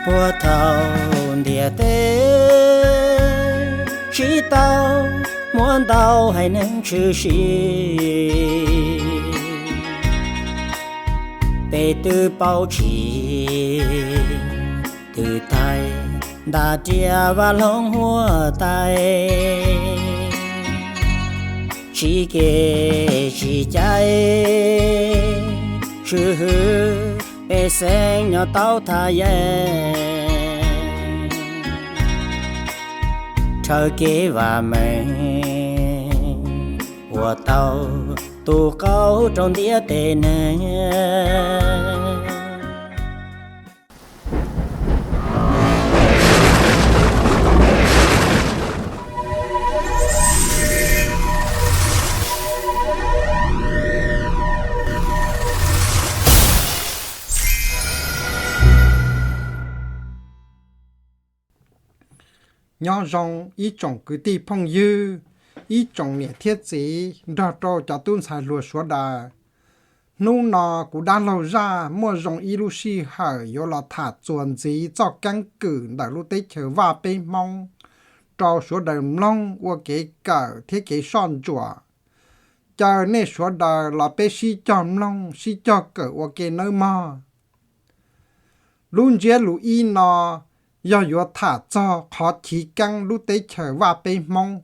Puag thaum ntiaj teb tsis tau muaj ntau haiv neeg tshwm sim, peb twb paub tsis twv taig nta riam vaj loog huab tais, tsis kev tsis cai, tswv hwm pej xeem nyob tau thaj yeeb, rhawv kev vam meej ua tau tus qauj rau ntiaj teb neeg. Nyob zoo ib tsoom kwv tij phooj ywg, ib tsoom niam thiab txiv nrog rau cov tub ntxhais hluas sawv daws. Hnub no kuv dab laug Zaj muaj zoo ib lub sij hawm yuav los tham txuas ntxiv txoj keeb kwm ntawm lub teb chaws Vaj Peb Hmoob rau sawv daws mloog ua kev kawm thiab kev soj ntsuam. Caw nej sawv daws los peb sib cog mloog sib cog kawm ua ke nawb mog. Lub ntsiab lus ib no yog yuav tham txog qhov chiv keeb lub teb chaws Vaj Peb Hmoob.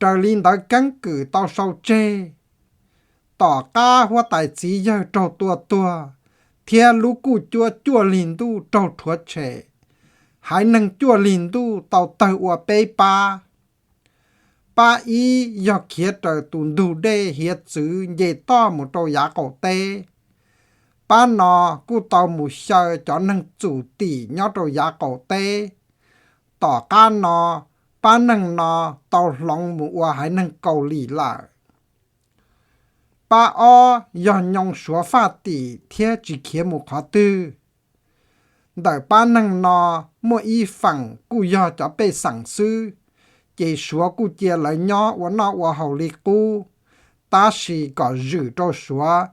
Raws li ntawv keeb kwm tau sau tseg, tom qab huab tais txiv yawg raug tua tuag thiab lub kuj cuab cuaj lig ntuj raug rhuav tshem, haiv neeg cuaj lig ntuj tau tawg ua peb pab. Pab ib yog khiav raws tus ntug dej hiav txwv nce toj mus rau yav qaum teb. Pab no kuj tau mus xyaw cov neeg txum tim nyob rau yav qaum teb. Tom qab no, pab neeg no tau hloov mus ua haiv neeg Kaus Lim lawm. Pab ob yog nyoo Suav faj tim thiab tsis khiav mus qhov twg. Ntawm pab neeg no muaj ib feem kuj yog cov pej xeem xwb, ces Suav kuj cia lawv nyob ua noj ua haus li qub, tab sis kom zwm rau Suav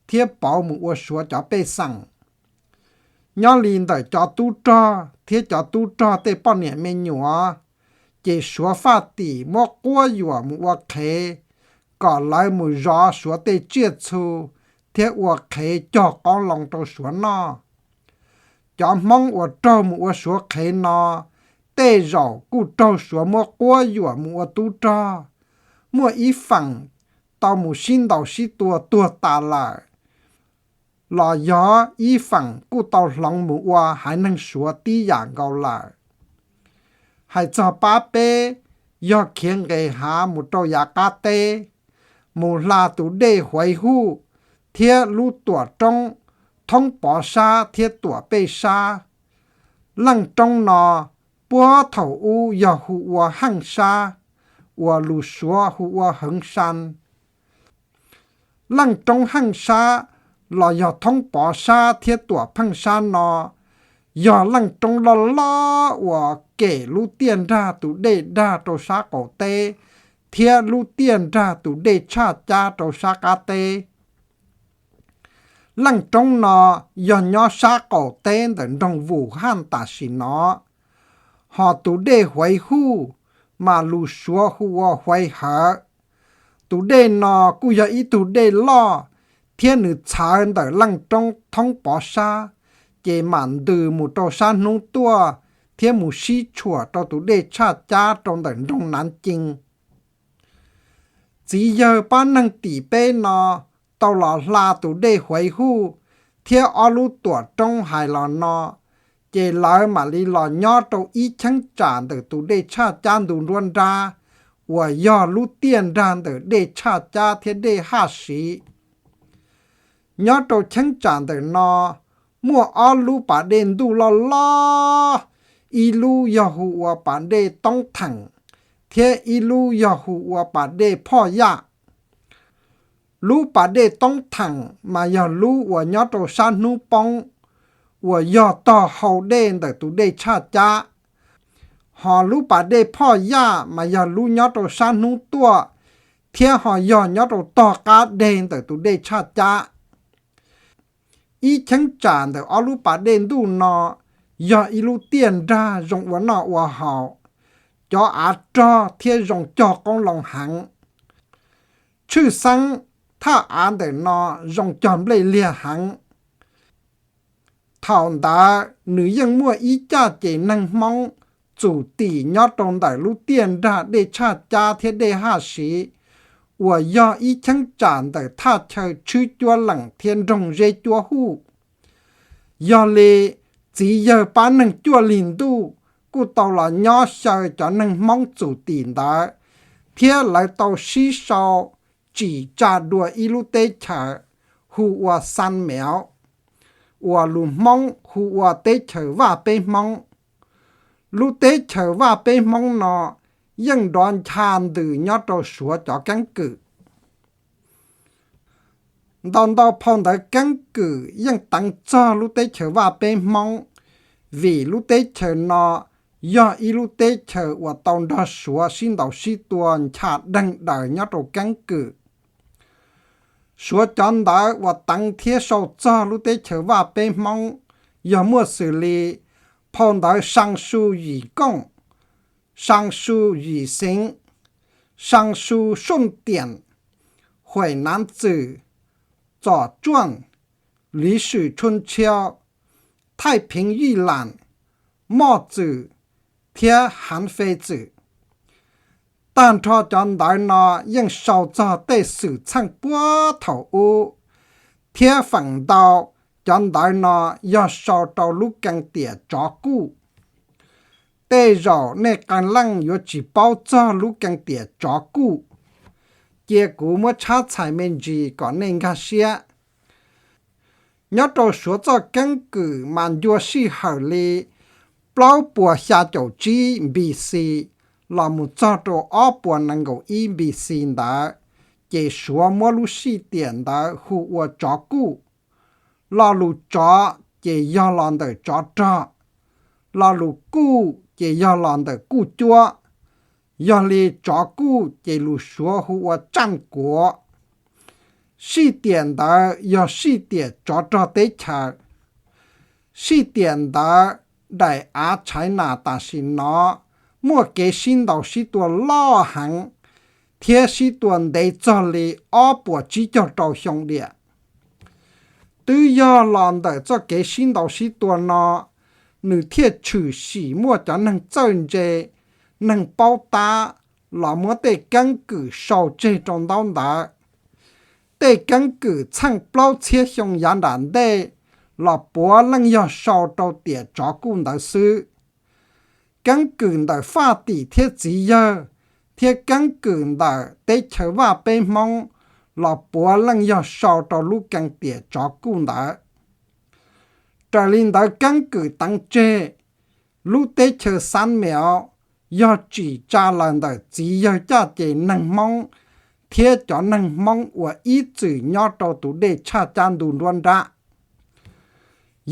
thiab pauv mus ua Suav cov pej xeem. Nyob li ntawm cov tub rog thiab cov tub rog tej poj niam me nyuam, ces Suav faj tim muab quab yuam mus ua qhev, kom lawv mus zov Suav tej tsiaj txhu thiab ua qhev cog qoob loo rau Suav noj. Cov Hmoob uas raug mus ua Suav qhev no, tej zaum kuj raug Suav muab quab yuam mus ua tub rog. Muaj ib feem tau mus sib ntaus sib tua tuag tas lawm, los yog ib feem kuj tau hloov mus ua haiv neeg Suav tib yam nkaus lawm. Hais txog pab peb, yog khiav nqes hav mus rau yav qab teb, mus hla tus dej Huav Huj thiab lub tuam roob Thoob Pov Sab thiab tuam Pej Sab. Leej roob no puag thaum ub yog hu ua Heej Sab, uas lus Suav hu ua Heev San. Leej roob Heej Sab los yog Thoob Pov Sab thiab tuam Pheej Sab no, yog leej roob loj loj uas kem lub tiaj nrag tus dej dag rau sab qaum teb thiab lub tiaj nrag tus dej tshaj cab rau sab qab teb. Leej roob no yog nyob sab qaum teb ntawm nroog Vus Haj tam sim no, hos tus dej Huav Huj mas lus Suav hu ua Huav Hawv. Tus dej no kuj yog ib tug dej loj, thiab nws txhawv ntawm leej roob Thoob Pov Sab, ces mam ntws mus rau sab hnub tuaj thiab mus sib tshuam rau tus dej tshaj cab rau ntawm nroog Nav Cees. Txiv yawg pab neeg tim peb no tau los hla tus dej Huav Huj thiab ob lub tuam roob hais los no, ces lawv mam li los nyob rau ib cheeb tsam ntawm tus dej tshaj cab ntu nruab nrab, uas yog lub tiaj nrag ntawm dej tshaj cab thiab dej haj siv. Nyob rau cheeb tsam ntawm no, muaj ob lub pas dej ntuj loj loj, ib lub yog hu ua pas dej Toob Theem, thiab ib lub yog hu ua pas dej Phoj Yaj. Lub pas dej Toob Theem mas yog lub uas nyob rau sab hnub poob, uas yog tog hau dej ntawm tus dej tshaj cab. Hos lub pas dej Phoj Yaj mas yog lub nyob rau sab hnub tuaj, thiab ho yog nyob rau tog qab deg ntawm tus dej tshaj cab. Ib cheeb tsam ntawm ob lub pas dej ntuj no yog ib lub tiaj nrag zoo ua noj ua haus, cov av rog thiab zoo cog qoob loo heev. Tshwj xeeb, thaj av ntawm no zoo cog nplej liag heev. Thaum ntawd nws yeej muaj ib caj ces neeg Hmoob txum tim nyob rau ntawm lub tiaj nrag Dej Tshaj Cab thiab Dej Haj Siv, uas yog ib cheeb tsam ntawm thaj chaw tshwb cuab lees thiab nroog Zeb Cuab Huj. Yog li, txiv yawg pab neeg cuaj lig ntuj kuj tau los nyob xyaw cov neeg Hmoob txum tim ntawd, thiab lawv tau sib sau tsim tsa dua ib lub teb chaws hu ua Xas Mev, uas lus Hmoob hu ua teb chaws Vaj Peb Hmoob. Lub teb chaws Vaj Peb Hmoob no yeej nrov ncha ntws nyob rau Suav cov keeb kwm. Ntau ntau phau ntawv keeb kwm yeej teev txog lub teb chaws Vaj Peb Hmoob, vim lub teb chaws no yog ib lub teb chaws uas tau nrog Suav sib ntaus sib tua ncha deeg daws nyob rau keeb kwm. Suav cov ntawv uas teev thiab sau txog lub teb chaws Vaj Peb Hmoob yog muaj xws li phau ntawv Sang Su Yim Kooj, Sang Su Yim Xeev, Sang Su Soj Tiam, Huaim Nav Txwm, Txom Tsuaj, Liv Swm Tshun Tshiau, Thaij Pheev Yij Lam, Moj Txwm, thiab Hav Fej Txwm. Tag nrho cov ntawv no yeej sau txog tej xwm txheej puag thaum ub, thiab feem ntau cov ntawv no yog sau rau lub keeb tiam Tsov Kuj. Tej zaum nej qee leej yuav tsis paub txog lub keeb tiam Tsov Kuj, cia kuv muab tshab txhais me ntsis kom nej nkag siab. Nyob rau Suav txoj keeb kwm mas ncua sij hawm li plaub puas xya caum tsib B C los mus txog rau ob puas nees nkaum ib B C ntawd, ces Suav muab lub sij tiam ntawd hu ua Tsov Kuj. Lo lus tsov ces yog los ntawm tsov rog, lo lus kuj ces yog los ntawm kuj cuab. Yog li Tsov Kuj ces lus Suav hu ua Tsaj Kuav. Sij tiam ntawd yog sij tiam tsov rog teb chaws. Sij tiam ntawd daim av China tam sim no muaj kev sib ntaus sib tua loj heev, thiab sib tua ntev txog li ob puas tsib caug rau xyoo diam. Twb yog los ntawm txoj kev sib ntaus sib tua no, nws thiaj tshwm sim muaj cov neeg txawj ntse, neeg paub tab los muab tej keeb kwm sau tseg rau ntaub ntawv. Tej keeb kwm txheej plaub txhiab xyoo yav nram ntej los puav leej yog sau rau tiam Tsov Kuj ntawd xwb. Keeb kwm ntawm Faj Tim thiab txiv yawg, thiab keeb kwm ntawm teb chaws Vaj Peb Hmoob los puav leej yog sau rau lub keeb tiam Tsov Kuj ntawd. Raws li ntawv keeb kwm teev tseg, lub teb chaws Xas Mev yog tsim tsa los ntawm txiv yawg caj ces neeg Hmoob thiab cov neeg Hmoob uas ib txwm nyob rau tus dej tshaj cab ntu nruab nrab.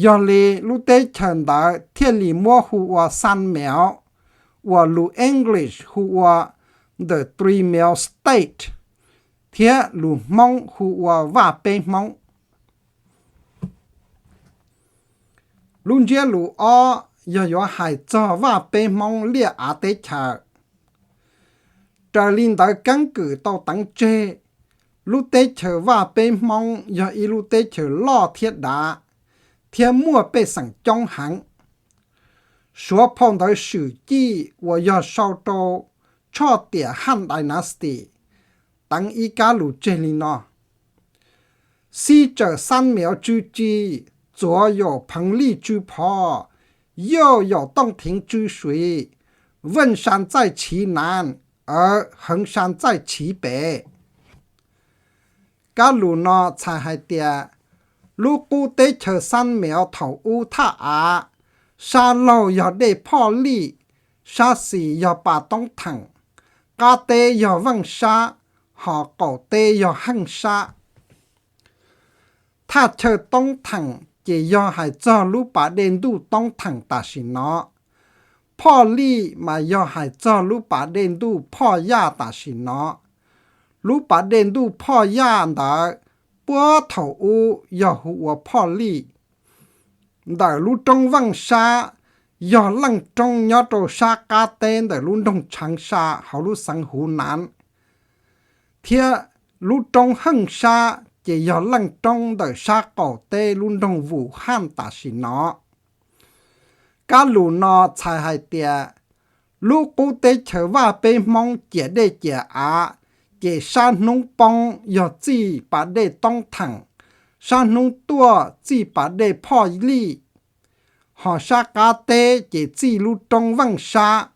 Yog li lub teb chaws ntawd thiaj li muab hu ua Xas Mev, uas lus English hu ua The Three Mill State, thiab lus Hmoob hu ua Vaj Peb Hmoob. Lub ntsiab lus ob yog yuav hais txog Vaj Peb Hmoob liaj av teb chaws. Raws li ntawv keeb kwm tau teev tseg, lub teb chaws Vaj Peb Hmoob yog ib lub teb chaws loj thiab dav, thiab muaj pej xeem coob heev. Suav phau ntawv Swm Cij uas yog sau rau tshoj tiam Han Dynasty, teev ib kab lus tseg li no: Xib tsawm Xas Mev tsw ci, txuav yaum pheev lij tsw phov, yauj yaum tooj theev tsw suiv, veej sa txaij chiv nav, awv heev sa txaij chiv pem. Kab lus no txhais hais tias lub qub teb chaws Xas Mev thaum ub thaj av, sab laug yog dej Phoj Lij, sab xis yog pas Toob Theem, qab teb yog Veej Sab, hos qaum teb yog Heej Sab. Thaj chaw Toob Theem ces yog hais txog lub pas dej ntuj Toob Theem tam sim no. Phoj Lij mas yog hais txog lub pas dej ntuj Phoj Yaj tam sim no. Lub pas dej ntuj Phoj Yaj ntawd puag thaum ub yog hu ua Phoj Lij. Ntawm lub roob Veej Sab yog leej roob nyob rau sab qab teb ntawm lub nroog Tshaav Sa hauv lub xeev Huv Nav, thiab lub roob Heej Sab ces yog leej roob ntawm sab qaum teb lub nroog Vus Haj tam sim no. Kab lus no txhais hais tias lub qub teb chaws Vaj Peb Hmoob ciam dej ciam av, ces sab hnub poob yog txij pas dej Toob Theem, sab hnub tuaj txij pas dej Phoj Lij, ho sab qab teb ces txij lub roob Veej Sab,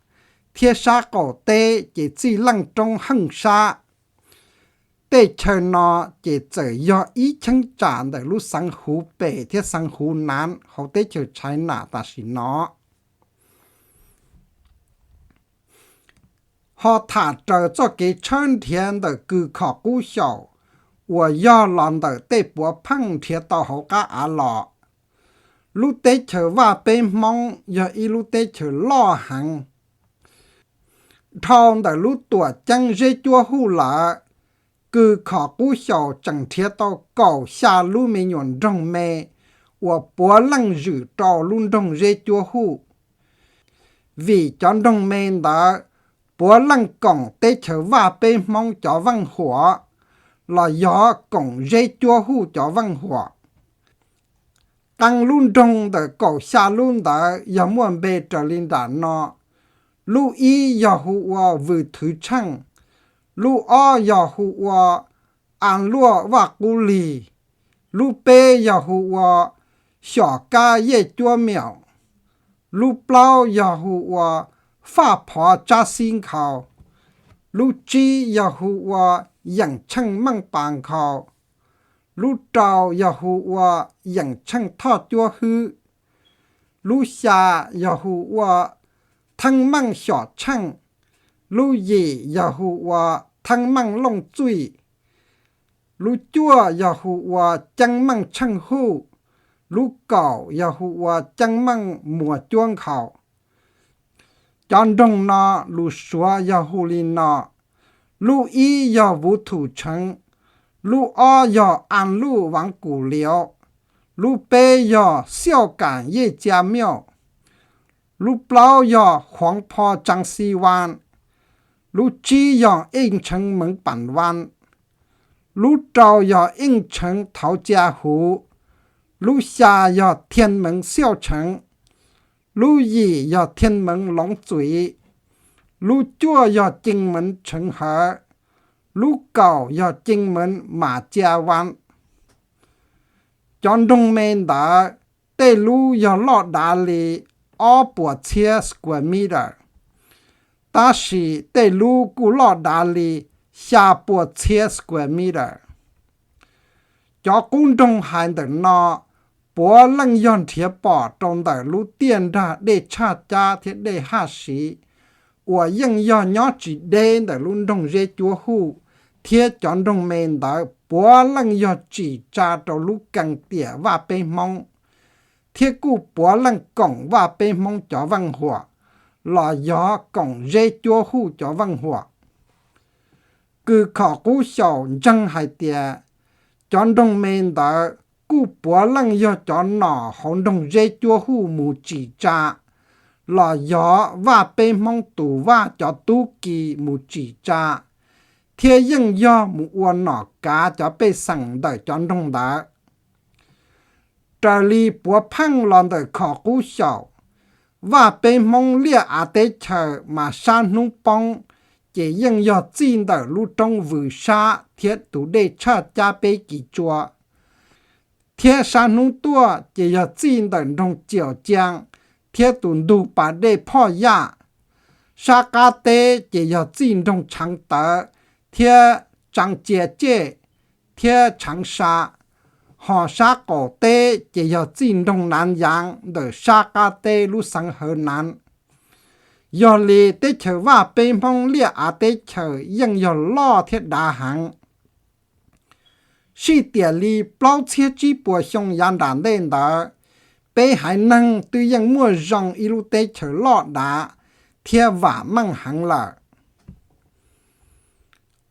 thiab sab qaum teb ces txij leej roob Heej Sab. Tej chaw no ces txawm yog ib cheeb tsam ntawm lub xeev Huv Pes thiab xeev Huv Nav hauv teb chaws China tam sim no. Ho tham raws txoj kev tshawb nrhiav ntawm Kws Khom Qub Xyaum uas yog los ntawm tej puav pheej nrhiav tau hauv qab av los, lub teb chaws Vaj Peb Hmoob yog ib lub teb chaws loj heev. Dhau ntawm lub tuam ceeb Zeb Cuab Huj lawm, Kws Khom Qub Xyaum tseem nrhiav tau kaum xya lub me nyuam nroog me uas puav leej zwm rau lub nroog Zeb Cuab Huj, vim cov nroog me ntawd puav leej koom teb chaws Vaj Peb Hmoob cov veej huam los yog koom Zeb Cuab Huj cov veej huam. Qee lub nroog ntawm kaum xya lub ntawd yog muaj npe raws li nram no. Lub ib yog hu ua Vws Thwv Tsheej, lub ob yog hu ua As Luaj Vaj Qub Lig, lub peb yog hu ua Xyom Kab Yej Cuab Miaum, lub plaub yog hu ua Faj Phov Tsab Xib Nkhaus, lub tsib yog hu ua Yeem Tsheej Meej Pas Nkhaus, lub rau yog hu ua Yeem Tsheej Thoj Cuab Hwb, lub xya yog hu ua Theeb Meej Xyom Tsheej, lub yim yog hu ua Theeb Meej Looj Txuij, lub cuaj yog hu ua Ceeb Meej Tsheej Huj, lub kaum yog hu ua Ceeb Meej Muas Cuab Nkhaus. Cov nroog no lus Suav yog hu li no: lub ib yog Vuv Thum Tsheev, lub ob yog As Luj Vaav Kum Liuv, lub peb yog Xiauj Kaam Yej Cia Miauj, lub plaub yog Huav Pho Tsaav Xi Vaan, lub tsib yog Eej Tsheev Meev Paam Vaan, lub rau yog Eej Tsheev Thauv Cia Huv, lub xya yog Thia Meev Xiauj Tsheev, lub yim yog Thia Meev Loov Txuiv, lub cuaj yog Cee Meev Tsheev Hawv, lub kaum yog Cee Meev Maam Cia Vaan. Cov nroog me ntawd tej lub yog loj dav li ob puas txhiab square meter, tab sis tej lub kuj loj dav li xya puas txhiab square meter. Cov qub nroog hais ntawm no puav leej yog nrhiav pom rau ntawm lub tiaj nrag dej tshaj cab thiab dej haj siv uas yeej yog nyob tsis deb ntawm lub nroog Zeb Cuab Huj, thiab cov nroog me ntawd puav leej yog tsim tsa rau lub kee tiam Vaj Peb Hmoob, thiab kuj puav leej koom Vaj Peb Hmoob cov veej huam los yog koom Zeb Cuab Huj cov veej huam. Kws Khom Qub Xyaum ntseeg hais tias cov nroog me ntawd kuj puav leej yog cov nom hauv nroog Zeb Cuab Huj mus tsim tsa, los yog Vaj Peb Hmoob tus vaj cov tub ki mus tsim tsa, thiab yeej yog mus ua nom kav cov pej xeem ntawm cov nroog ntawd. Raws li puav pheej los ntawm Khom Qub Xyaum, Vaj Peb Hmoob liaj av teb chaws mas sab hnub poob ces yeej yog txij ntawm lub roob Vws Sab thiab tus dej tshaj cab peb kis tsua, thiab sab hnub tuaj ces yog txij ntawm nroog Ciaum Ciaa thiab tus ntug pas dej Phoj Yaj. Sab qab teb ces yog txij nroog Tshaav Tawv thiab Tsaav Cia Cej thiab Tshaav Sa, ho sab qaum teb ces yog txij nroog Nav Yaav ntawm sab qab teb lub xeev Hawv Nav. Yog li teb chaws Vaj Peb Hmoob liaj av teb chaws yeej yog loj thiab dav heev. Sij tiam li plaub txhiab tsib puas xyoo yav nram ntej ntawd, peb haiv neeg twb yeej muaj zoo ib lub teb chaws loj dav thiab vam meej heev lawm.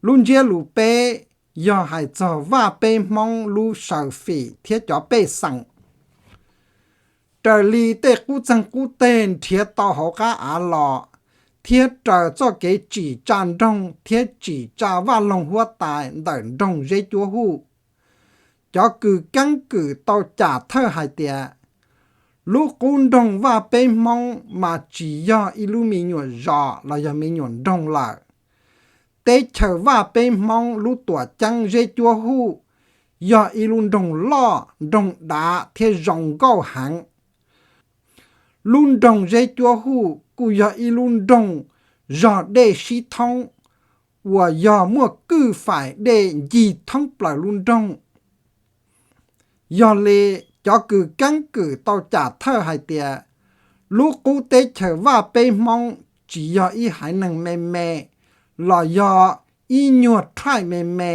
Lub ntsiab lus peb, yog hais txog Vaj Peb Hmoob lub saw fim thiab cov pej xeem. Raws li tej qub txeeg qub teg nrhiav tau hauv qab av los, thiab raws txoj kev tsim tsa nroog thiab tsim tsa vaj loog huab tais ntawm nroog Zeb Cuab Huj, cov kws keeb kwm tau cam thawj hais tias lub qub nroog Vaj Peb Hmoob mas tsis yog ib lub me nyuam zos los yog me nyuam nroog lawm. Teb chaws Vaj Peb Hmoob lub tuam ceeb Zeb Cuab Huj yog ib lub nroog loj, nroog dav thiab zoo nkauj heev. Lub nroog Zeb Cuab Huj kuj yog ib lub nroog zog dej sib thoob, uas yog muaj kwj faim dej ncig thoob plaws lub nroog. Yog li, cov kws keeb kwm tau cam thawj hais tias lub qub teb chaws Vaj Peb Hmoob tsis yog ib haiv neeg me me los yog ib nyuag tribe me me,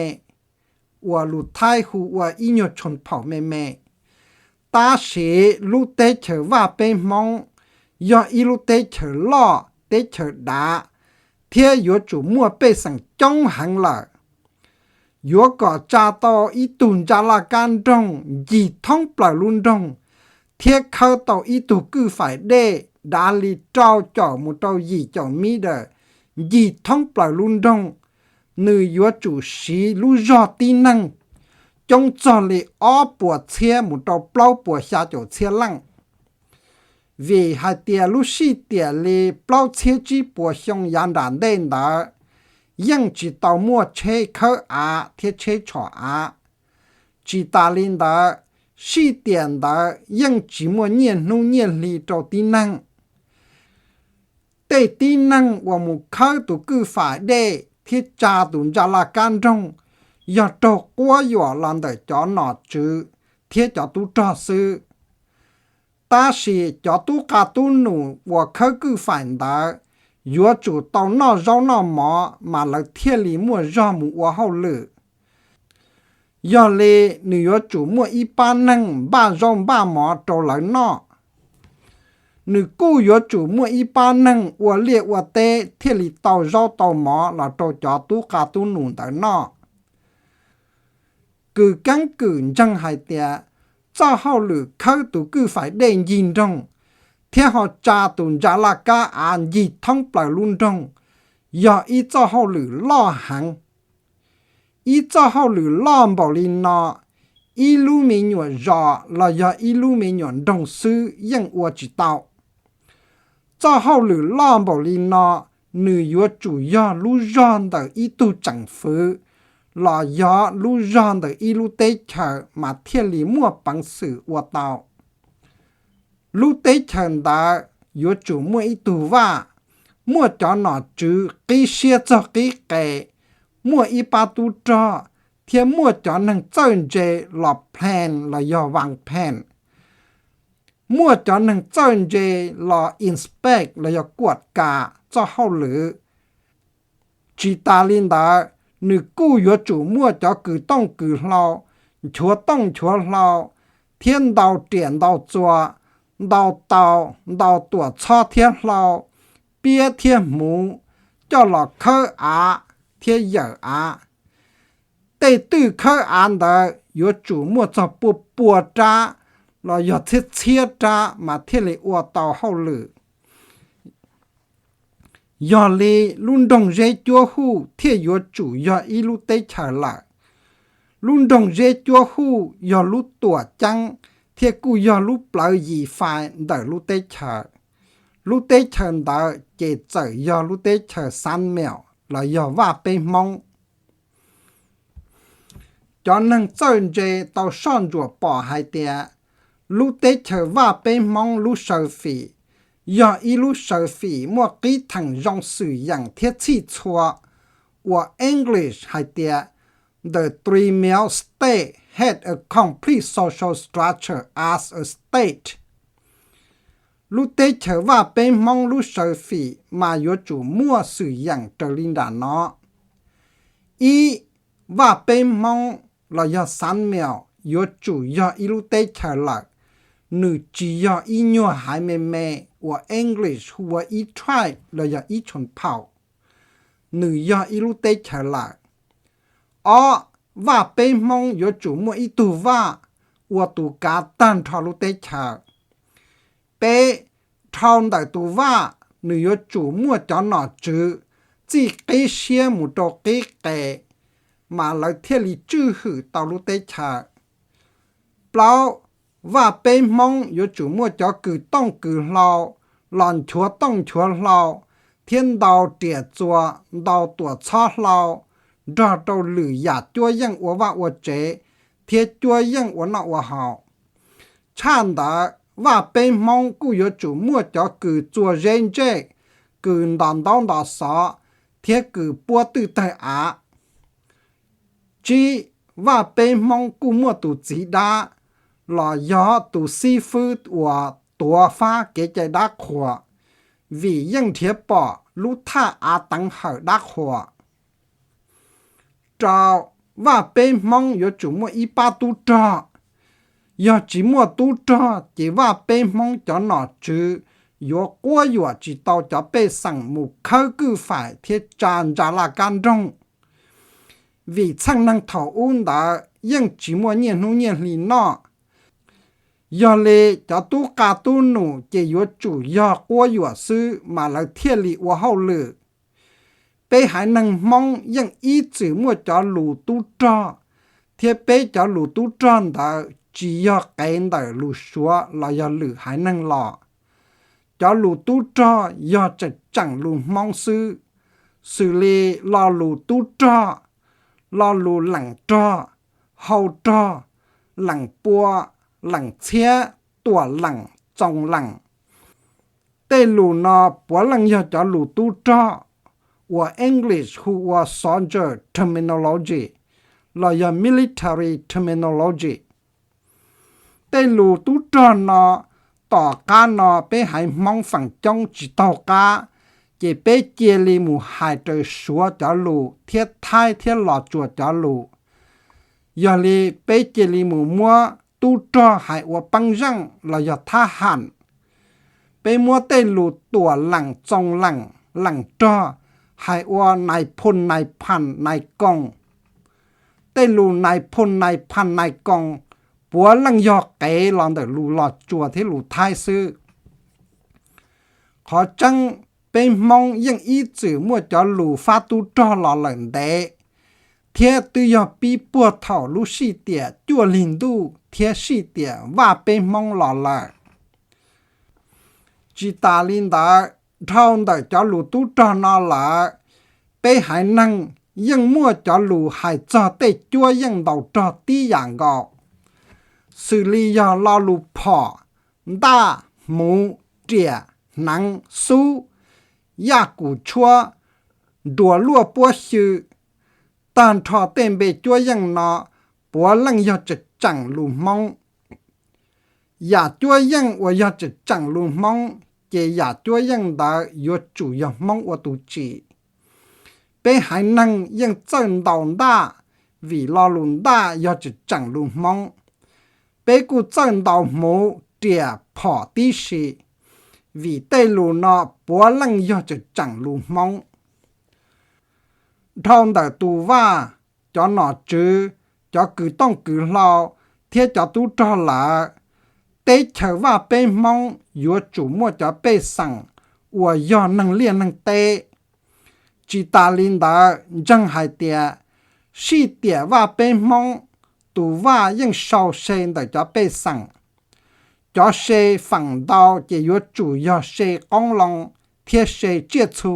uas lus Thaib hu ua ib nyuag tshooj phaum me me. Tab sis lub teb chaws Vaj Peb Hmoob yog ib lub teb chaws loj, teb chaws dav, thiab yuav tsum muaj pej xeem coob heev lawm. Yuav kom tsa tau ib tug ntsa laj kab nroog ncig thoob plaws lub nroog, thiab khawb tau ib tug kwj faim dej dav li rau caum mus rau yim caum meter ncig thoob plaws lub nroog, nws yuav tsum siv lub zog tib neeg coob txog li ob puas txhiab mus rau plaub puas xya caum txhiab leej. Vim hais tias lub sij tiam li plaub txhiab tsib puas xyoo yav nram ntej ntawd, yeej tsis tau muaj tsheb khawb av thiab tsheb tshom av. Tsis tas li ntawd, sij tiam ntawd yeej tsis muaj nyiaj hnub nyiaj hli rau tib neeg. Tej tib neeg uas mus khawb tus kwj faim dej thiab tsa tus ntsa laj kab nroog yog raug quab yuam los ntawm cov nom tswv thiab cov tub rog xwb. Tab sis cov tub qa tub num uas khawb kwj faim ntawd yuav tsum tau noj zaub noj mov mas lawv thiaj li muaj zog mus ua hauj lwm. Yog li, nws yuav tsum muaj ib pab neeg npaj zaub npaj mov rau lawv noj. Nws kuj yuav tsum muaj ib pab neeg ua liaj ua teb thiaj li tau zaub tau mov los rau cov tub qa tub num ntawd noj. Kws keeb kwm ntseeg hais tias txoj hauj lwm khawb tus kwj faim dej ncig nroog thiab ho tsa tus ntsa laj kab av ncig thoob plaws lub nroog yog ib txoj hauj lwm loj heev. Ib txoj hauj lwm loj npaum li no, ib lub me nyuam zos los yog ib lub me nyuam nroog xwb yeej ua tsis tau. Txoj hauj lwm loj npaum li no, nws yuav tsum yog lub zog ntawm ib tug tseem fwv los yog lub zog ntawm ib lub teb chaws mas thiaj li muaj peev xwm ua tau. Lub teb chaws ntawd yuav tsum muaj ib tug vaj, muaj cov nom tswv qib siab txog qib qes, muaj ib pab tub rog, thiab muaj cov neeg txawj ntse los plan los yog vaas phees, muaj cov neeg txawj ntse los inspect los yog kuam kam txoj hauj lwm. Tsis tas li ntawd, nws kuj yuav tsum muaj cov kws tooj kws hlau, nchuav tooj nchuav hlau, thiab ntaus riam ntaus txuas, ntaus taus ntaus tuam txhob thiab hlau, piab thiab hmuv, coj los khawb av thiab yawm av. Tej twj khawb av ntawd yuav tsum muaj txog pua pua rab los yog txhiab txhiab rab mas thiaj li ua tau hauj lwm. Yog li, lub nroog Zeb Cuab Huj thiaj yuav tsum yog ib lub teb chaws lawm. Lub nroog Zeb Cuab Huj yog lub tuam ceeb thiab kuj yog lub plawv yim fais ntawm lub teb chaws. Lub teb chaws ntawd ces txawm yog lub teb chaws Xav Meem los yog Vaj Peb Hmoob. Cov neeg txawj ntse tau soj ntsuam pom hais tias lub teb chaws Vaj Peb Hmoob lub saw fim yog ib lub saw fim muaj qib theem zoo xwm yeem thiab txhij txhua, uas English hais tias The Three Miao State had a complete social structure as a state. Lub teb chaws Vaj Peb Hmoob lub saw fim mas yuav tsum muaj xwm yeem raws li nram no. Ib, Vaj Peb Hmoob los yog Xav Meem yuav tsum yog ib lub teb chaws lawm, nws tsis yog ib nyuag haiv me me uas English hu ua ib tribe los yog ib tshooj phaum, nws yog ib lub teb chaws lawm. Ob, Vaj peb Hmoob yuav tsum muaj ib tug vaj ua tus kav tag nrho lub teb chaws. Peb, dhau ntawm tus vaj, nws yuav tsum muaj cov nom tswv txij qib siab mus rau qib qes, mas lawv thiaj li tswj hwm tau lub teb chaws. Plaub, vaj peb Hmoob yuav tsum muaj cov kws tooj kws hlau los nchuav tooj nchuav hlau thiab ntau riam txuas ntau tuam txhob hlau nrog rau lwm yam cuab yeej ua vaj ua tsev thiab cuab yeej ua noj ua haus. Tshaj ntawd, vaj peb Hmoob kuj yuav tsum muaj cov kws txua zeb ntsej, kws ntos ntaub ntos xov thiab kws puab twj tawg av. Tsib, vaj peb Hmoob kuj muaj tus txiv dab los yog tus xib fwb uas tuav fab kev cai dab qhuas, vim yeej nrhiav pom lub thaj av teev hawm dab qhuas. Rau, vaj peb Hmoob yuav tsum muaj ib pab tub rog. Yog tsis muaj tub rog ces vaj peb Hmoob cov nom tswv yuav quab yuam tsis tau cov pej xeem mus khawb kwj faim thiab tsa ntsa laj kab nroog, vim txheej neeg thaum ub ntawd yeej tsis muaj nyiaj hnub nyiaj hli noj. Yog li cov tub qa tub num ces yuav tsum yog quab yuam xwb mas lawv thiaj li ua hauj lwm. Peb haiv neeg Hmoob yeej ib txwm muaj cov lus tub rog, thiab peb cov lus tub rog ntawd tsis yog qev ntawm lus Suav los yog lwm haiv neeg los. Cov lus tub rog yog tseem tseem lus Hmoob xwb, xws li lo lus tub rog, lo lus leem rog, hau rog, leem pua, leem txhiab, tuam leem, txoos leem. Tej lus no puav leej yog cov lus tub rog uas English hu ua soldier terminology los yog military terminology. Tej lus tub rog no tom qab no peb haiv Hmoob feem coob tsis taug qab, ces peb cia li mus hais raws Suav cov lus thiab Thaib thiab Los Tsuas cov lus. Yog li peb cia li mus muab tub rog hais ua peeb zeej los yog thab ham. Peb muab tej lus tuam leem, txoos leem, leem rog hais ua nais phoo, nais pham, nais koos. Tej lus nais phoo, nais pham, nais koos puav leej yog qev los ntawm lus Los Tsuas thiab lus Thaib xwb. Qhov tseeb, peb Hmoob yeej ib txwm muaj cov lus fab tub rog los lawm ntev, thiab twb yog pib puag thaum lub sij tiam cuaj lig ntuj thiab sij tiam Vaj Peb Hmoob los lawm. Tsis tas li ntawd, dhau ntawm cov lus tub rog no lawm, peb haiv neeg yeej muaj cov lus hais txog tej cuab yeej ntaus rog tib yam nkaus, xws li yog lo lus phom, ntaj, hmuv, riam, hneev, xub, yaj kum tshuab, nruas luaj puab xyw. Tag nrho tej npe cuab yeej no puav leej yog tseem tseem lus Hmoob. Yam cuab yeej uas yog tseem tseem lus Hmoob, ces yam cuab yeej ntawd yuav tsum yog Hmoob ua tus tsim. Peb haiv neeg yeej txawj ntaus ntaj, vim lo lus ntaj yog tseem tseem lus Hmoob. Peb kuj txawj ntaus hmuv, riam, phom tib si, vim tej lus no puav leej yog tseem tseem lus Hmoob. Dhau ntawm tus vaj, cov nom tswv, cov kws tooj kws hlau, thiab cov tub rog lawm, teb chaws Vaj Peb Hmoob yuav tsum muaj cov pej xeem uas yog neeg liaj neeg teb. Tsis tas li ntawd, ntseeg hais tias sij tiam Vaj Peb Hmoob, tus vaj yeej sau se ntawm cov pej xeem. Cov se feem ntau ces yuav tsum yog se qoob loo thiab se tsiaj txhu.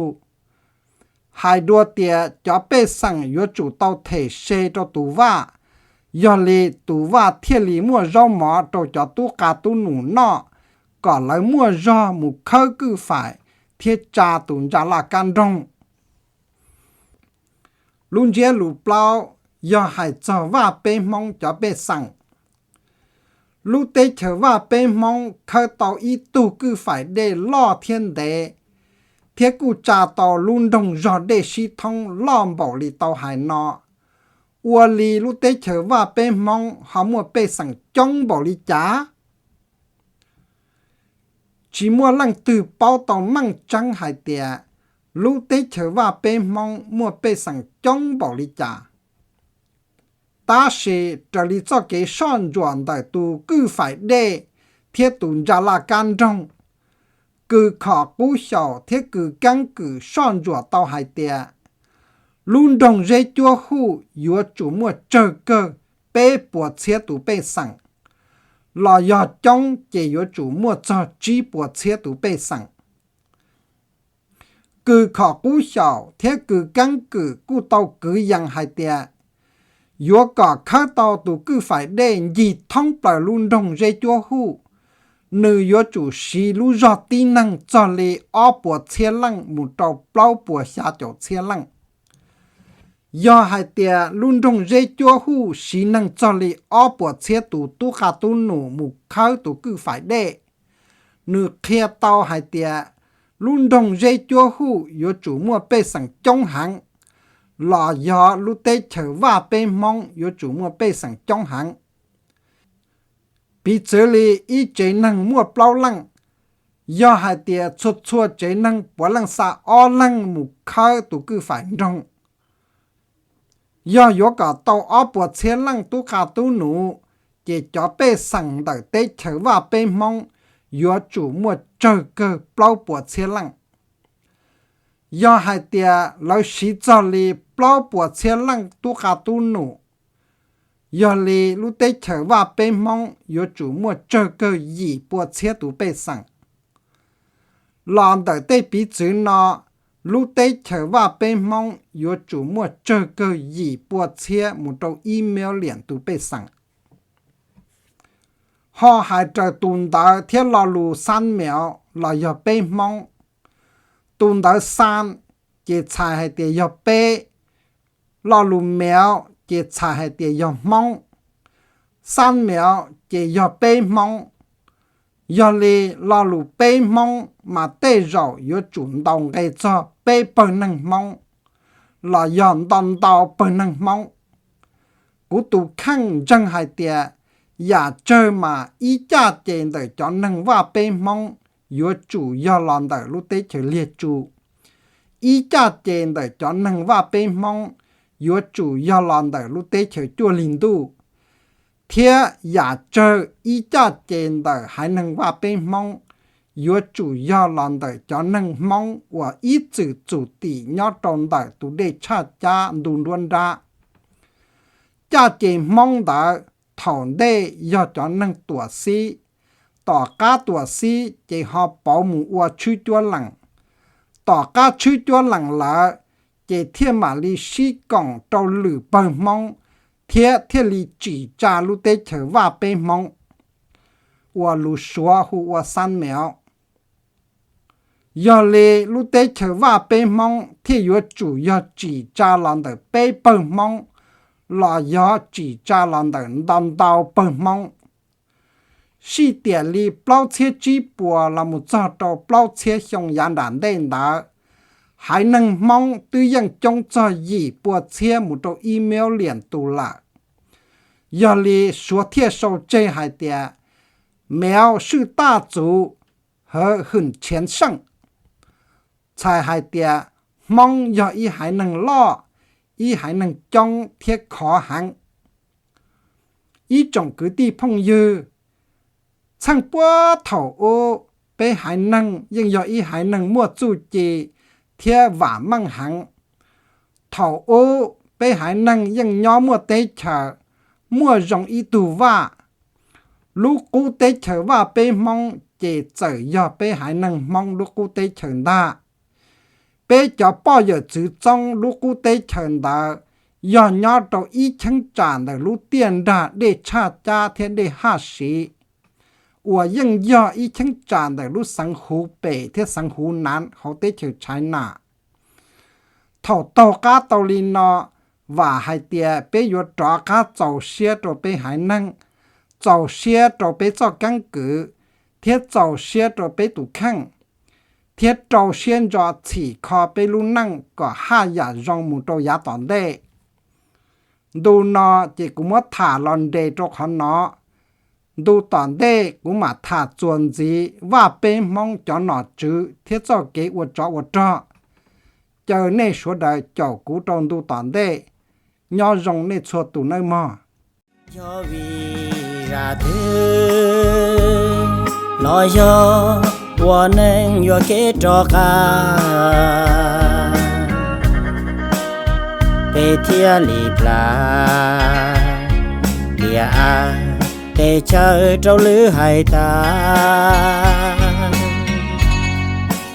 Hais dua tias cov pej xeem yuav tsum tau them se rau tus vaj, yog li tus vaj thiaj li muaj zaub mov rau cov tub qa tub num noj, kom lawv muaj zog mus khawb kwj faim thiab tsa tus ntsa laj kab nroog. Lub ntsiab lus plaub yog hais txog Vaj Peb Hmoob cov pej xeem. Lub teb chaws Vaj Peb Hmoob khawb tau ib tug kwj faim dej loj thiab ntev, thiab kuj tsa tau lub nroog zog dej sib thoob loj npaum li tau hais no. Ua li lub teb chaws Vaj Peb Hmoob ho muaj pej xeem coob npaum li cas? Tsis muaj leej twg paub tau meej tseeb hais tias lub teb chaws Vaj Peb Hmoob muaj pej xeem coob npaum li cas. Tab sis raws li txoj kev soj ntsuam ntawm tus kwj faim dej thiab tus ntsa laj kab nroog, kws khom qub xyaum thiab kws keeb kwm soj ntsuam tau hais tias lub nroog Zeb Cuab Huj yuav tsum muaj tsawg kawg peb puas txhiab tus pej xeem, los yog coob ces yuav tsum muaj txog tsib puas txhiab tus pej xeem. Kws khom qub xyaum thiab kws keeb kwm kuj tau kwv yees hais tias yuav kom khawb tau tus kwj faim dej ncig thoob plaws lub nroog Zeb Cuab Huj, nws yuav tsum siv lub zog tib neeg txog li ob puas txhiab leej mus rau plaub puas xya caum txhiab leej. Yog hais tias lub nroog Zeb Cuab Huj siv neeg txog li ob puas txhiab tus tub qa tub num mus khawb tus kwj faim dej, nws qhia tau hais tias lub nroog Zeb Cuab Huj yuav tsum muaj pej xeem coob heev, los yog lub teb chaws Vaj Peb Hmoob yuav tsum muaj pej xeem coob heev. Piv txwv li ib tsev neeg muaj plaub leej, yog hais tias txhua txhua tsev neeg puav leej xa ob leeg mus khawb tus kwj faim nroog, yog yuav kom tau ob puas txhiab leej tub qa tub num, ces cov pej xeem ntawm teb chaws Vaj Peb Hmoob yuav tsum muaj tsawg kawg plaub puas txhiab leej. Yog hais tias lawv siv txog li plaub puas txhiab leej tub qa tub num, yog li lub teb chaws Vaj Peb Hmoob yuav tsum muaj tsawg kawg yim puas txhiab tus pej xeem. Los ntawm tej piv txwv no, lub teb chaws Vaj Peb Hmoob yuav tsum muaj tsawg kawg yim puas txhiab mus rau ib million tus pej xeem. Ho hais raws tus ntawv thiab lo lus xab mev los yog peb Hmoob. Tus ntawv xab ces txhais hais tias yog peb, lo lus mev ces txhais hais tias yog Hmoob. Xab mev ces yog peb Hmoob. Yog li lo lus peb Hmoob mas tej zaum yuav tsum ntaus nqe txog peb pawg neeg Hmoob, los yog ntau ntau pawg neeg Hmoob. Kuv tus kheej ntseeg hais tias yam tsawg mas ib caj ces ntawm cov neeg Vaj Peb Hmoob yuav tsum yog los ntawm lub teb chaws Liag Tsu, ib caj ces ntawm cov neeg Vaj Peb Hmoob yuav tsum yog los ntawm lub teb chaws Cuaj Lig Ntuj, thiab yam tsawg ib caj ces ntawm haiv neeg Vaj Peb Hmoob yuav tsum yog los ntawm cov neeg Hmoob uas ib txwm txum tim nyob rau ntawm tus dej tshaj cab ntu nruab nrab. Caj ces Hmoob ntawd thaum ntej yog cov neeg Tuam Xib, tom qab Tuam Xib ces ho pauv mus ua Tshwb Cuab Lees. Tom qab Tshwb Cuab Lees lawm, ces thiaj mam li sib koom rau lwm pawg Hmoob thiab thiaj li tsim tsa lub teb chaws Vaj Peb Hmoob, uas lus Suav hu ua Xab Mev. Yog li lub teb chaws Vaj Peb Hmoob thiaj yuav tsum yog tsim tsa los ntawm peb pawg Hmoob, los yog tsim tsa los ntawm ntau ntau pawg Hmoob. Sij tiam li plaub txhiab tsib puas los mus txog rau plaub txhiab xyoo yav nram ntej ntawd, haiv neeg Hmoob twb yeej coob txog yim pua txhiab mus rau ib million tus lawm. Yog li Suav thiaj sau tseg hais tias, แมวชื่อต้าสูง เหอะหื่นเฉียนเซิ่ง, txhais hais tias Hmoob yog ib haiv neeg loj, ib haiv neeg coob thiab khov heev. Ib tsoom kwv tij phooj ywg, txheej puag thaum ub, peb haiv neeg yeej yog ib haiv neeg muaj txuj ci thiab vam meej heev. Thaum ub peb haiv neeg yeej nyob muaj teb chaws, muaj zoo ib tug vaj. Lub qub teb chaws Vaj Peb Hmoob ces txawm yog peb haiv neeg Hmoob lub qub teb chaws ntag. Peb cov poj yawm txwv txoob lub qub teb chaws ntawd yog nyob rau ib cheeb tsam ntawm lub tiaj nrag dej tshaj cab thiab dej haj siv, uas yeej yog ib cheeb tsam ntawm lub xeev Huv Pem thiab xeev Huv Nav hauv teb chaws China. Thaum taug qab tau li no, vam hais tias peb yuav rov qab txaus siab rau peb haiv neeg, txaus siab rau peb txoj keeb kwm, thiab txaus siab rau peb tus kheej, thiab rau siab ntso txhim kho peb lub neej kom haj yam zoo mus rau yav tom ntej. Ntu no ces kuv muab tham los nres rau qhov no. Ntu tom ntej kuv mam tham txuas ntxiv Vaj Peb Hmoob cov nom tswv thiab txoj kev ua tsov ua rog. Caw nej sawv daws caum kuv rau ntu tom ntej. Nyob zoo nej txhua tus nawb mog. Yog vim zaj twg los yog ua neej yuam kev rov qab, peb thiaj li plam liam av tes chaw rau lwm hais tas.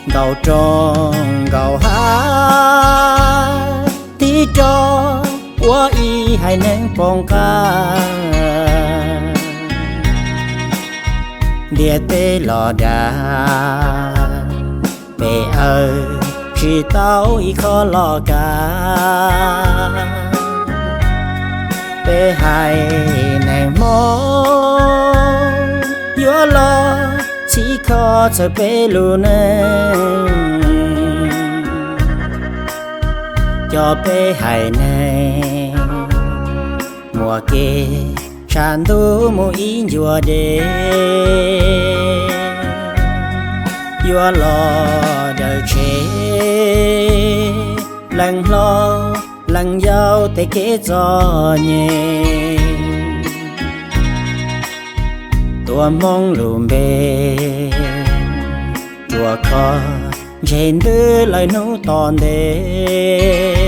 Nkaum rooj nkaum hav tib co ua ib haiv neeg poob qab, ntiaj teb los dav, peb awv tsis tau ib qho los kav. Peb haiv neeg Hmoob yuav los txhim kho txhawm peb lub neej, coj peb haiv neeg muaj kev tshav ntuj mus ib ncua deb, yuav los daws tseg leej hlob leej yau tej kev txom nyem, tuam Hmoob lub npe ruam khov ntseg ntws lawm hnub tom ntej.